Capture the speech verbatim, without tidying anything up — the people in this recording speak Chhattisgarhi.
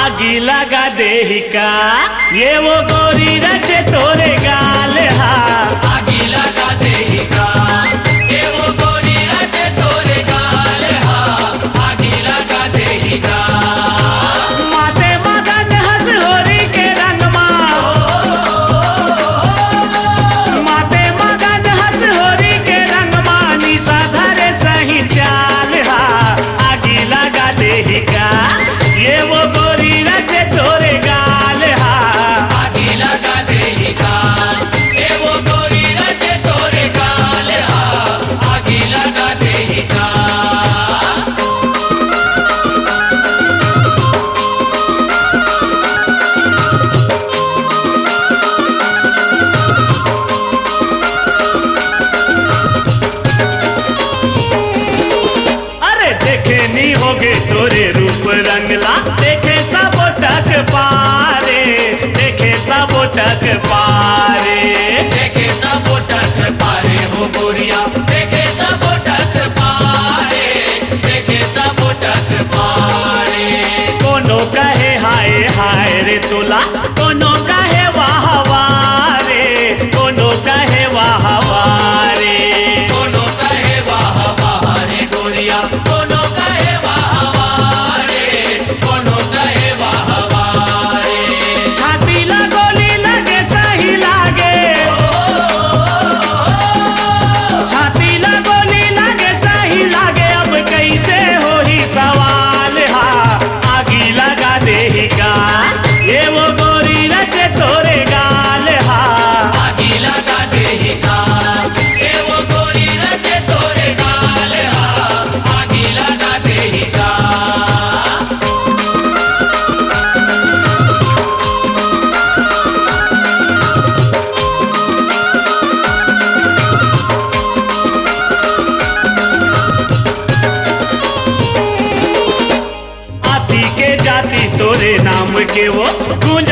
आगी लगा देही का ये वो गोरी रचे तोरे गाल हा। आगी लगा देही का ये वो गोरी रचे तोरे गाल हा। आगी लगा देही का। माते मगन हंस होरी के रंग मा। माते मगन हंस होरी के रंग मा। निशा धरे सही चाल हा। आगी लगा देही का ये वो गोरी रचे तोरे गाल हा। आगी लगा देही का ये वो गोरी रचे तोरे गाल हा। आगी लगा देही का। अरे देखे नी होगे तोरे रूप रंगला, देखे सब टक पारे, देखे सब टक पारे। देखे सब टक पारे हो गोरिया, देखे सब टक पारे, देखे सब टक पारे। कोनो कहे हाय हाय रे तोला, कोनो कहे वाह वाह रे, कोनो कहे वाह वाह रे। कोनो कहे वाह वाह रे गोरिया, कोनो कहे वाह वाह रे, कोनो कहे वाह वाह रे। छाती ला गोली लगे सही लागे, छाती ला गोली लगे सही लागे, अब कैसे होही सवाल हा। आगी लगा देही का ये वो गोरी रचे तोरे गाल हा। आगी लगा देही का ये वो गोरी रचे तोरे गाल हा। आगी लगा देही का। आती के जाती तोरे नाम के वो गूंज